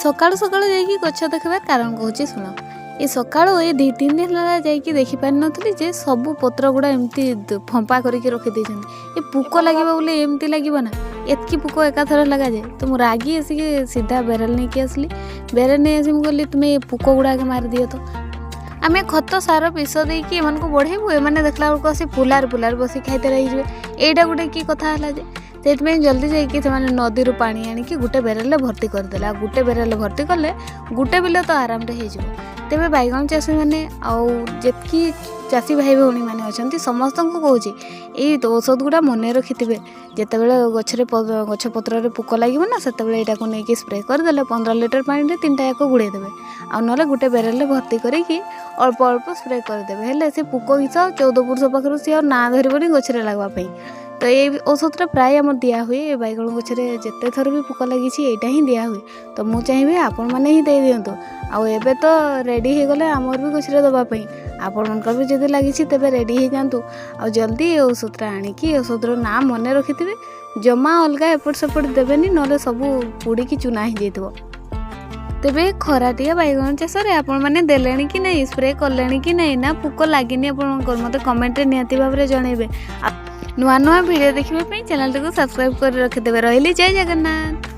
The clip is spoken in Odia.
ସକାଳୁ ସକାଳୁ ଯାଇକି ଗଛ ଦେଖିବାର କାରଣ କହୁଛି ଶୁଣ। ଏ ସକାଳୁ ଏ 2-3 ଦିନ ହେଲା ଯାଇକି ଦେଖିପାରିନଥିଲି ଯେ ସବୁ ପତ୍ର ଗୁଡ଼ା ଏମିତି ଫମ୍ପା କରିକି ରଖିଦେଇଛନ୍ତି। ଏ ପୋକ ଲାଗିବ ବୋଲି ଏମିତି ଲାଗିବ ନା, ଏତିକି ପୋକ ଏକାଥରେ ଲଗାଯାଏ। ତ ମୁଁ ରାଗି ଆସିକି ସିଧା ବେରେଲ ନେଇକି ଆସିଲି। ବେରେଲ ନେଇ ଆସି ମୁଁ କହିଲି, ତୁମେ ଏ ପୋକ ଗୁଡ଼ାକ ମାରିଦିଅ। ତ ଆମେ ଖତ ସାର ବିଷ ଦେଇକି ଏମାନଙ୍କୁ ବଢ଼େଇବୁ, ଏମାନେ ଦେଖିଲା ବେଳକୁ ଆସି ପୁଲାରେ ପୁଲାରେ ବସିକି ଖାଇତେ ରହିଯିବେ। ଏଇଟା ଗୋଟେ କି କଥା ହେଲା ଯେ? ସେଇଥିପାଇଁ ଜଲ୍ଦି ଯାଇକି ସେମାନେ ନଦୀରୁ ପାଣି ଆଣିକି ଗୋଟେ ବେରେଲରେ ଭର୍ତ୍ତି କରିଦେଲେ। ଆଉ ଗୋଟେ ବେରେଲରେ ଭର୍ତ୍ତି କଲେ ଗୋଟେ ବିଲ ତ ଆରାମରେ ହେଇଯିବ। ତେବେ ବାଇଗଣ ଚାଷୀମାନେ ଆଉ ଯେତିକି ଚାଷୀ ଭାଇ ଭଉଣୀମାନେ ଅଛନ୍ତି, ସମସ୍ତଙ୍କୁ କହୁଛି, ଏଇ ଔଷଧ ଗୁଡ଼ା ମନେ ରଖିଥିବେ। ଯେତେବେଳେ ଗଛରେ ଗଛ ପତ୍ରରେ ପୋକ ଲାଗିବ ନା, ସେତେବେଳେ ଏଇଟାକୁ ନେଇକି ସ୍ପ୍ରେ କରିଦେଲେ 15 ଲିଟର ପାଣିରେ ତିନିଟା ଯାକ ଗୁଡ଼େଇ ଦେବେ, ଆଉ ନହେଲେ ଗୋଟେ ବେରେଲରେ ଭର୍ତ୍ତି କରିକି ଅଳ୍ପ ଅଳ୍ପ ସ୍ପ୍ରେ କରିଦେବେ। ହେଲେ ସେ ପୋକ ବିଷ 14 ପୁରୁଷ ପାଖରୁ ସିଏ ଆଉ ନାଁ ଧରିବନି ଗଛରେ ଲାଗିବା ପାଇଁ। ତ ଏଇ ଔଷଧଟା ପ୍ରାୟ ଆମର ଦିଆହୁଏ। ଏ ବାଇଗଣ ଗଛରେ ଯେତେ ଥର ବି ପୋକ ଲାଗିଛି, ଏଇଟା ହିଁ ଦିଆହୁଏ। ତ ମୁଁ ଚାହିଁବି ଆପଣମାନେ ହିଁ ଦେଇଦିଅନ୍ତୁ। ଆଉ ଏବେ ତ ରେଡ଼ି ହେଇଗଲେ ଆମର ବି ଗଛରେ ଦେବା ପାଇଁ। ଆପଣଙ୍କର ବି ଯଦି ଲାଗିଛି, ତେବେ ରେଡ଼ି ହେଇଯାଆନ୍ତୁ ଆଉ ଜଲ୍ଦି ଏ ଔଷଧଟା ଆଣିକି, ଏ ଔଷଧର ନାଁ ମନେ ରଖିଥିବେ, ଜମା ଅଲଗା ଏପଟ ସେପଟ ଦେବେନି, ନହେଲେ ସବୁ ପୋଡ଼ିକି ଚୁନା ହେଇଯାଇଥିବ। ତେବେ ଖରାଟିଆ ବାଇଗଣ ଚାଷରେ ଆପଣମାନେ ଦେଲେଣି କି ନାହିଁ, ସ୍ପ୍ରେ କଲେଣି କି ନାହିଁ, ନା ପୋକ ଲାଗିନି ଆପଣଙ୍କର, ମୋତେ କମେଣ୍ଟରେ ନିହାତି ଭାବରେ ଜଣାଇବେ। ଆଉ ନୂଆ ନୂଆ ଭିଡ଼ିଓ ଦେଖିବା ପାଇଁ ଚ୍ୟାନେଲଟିକୁ ସବସ୍କ୍ରାଇବ୍ କରି ରଖିଦେବେ। ରହିଲି, ଜୟ ଜଗନ୍ନାଥ।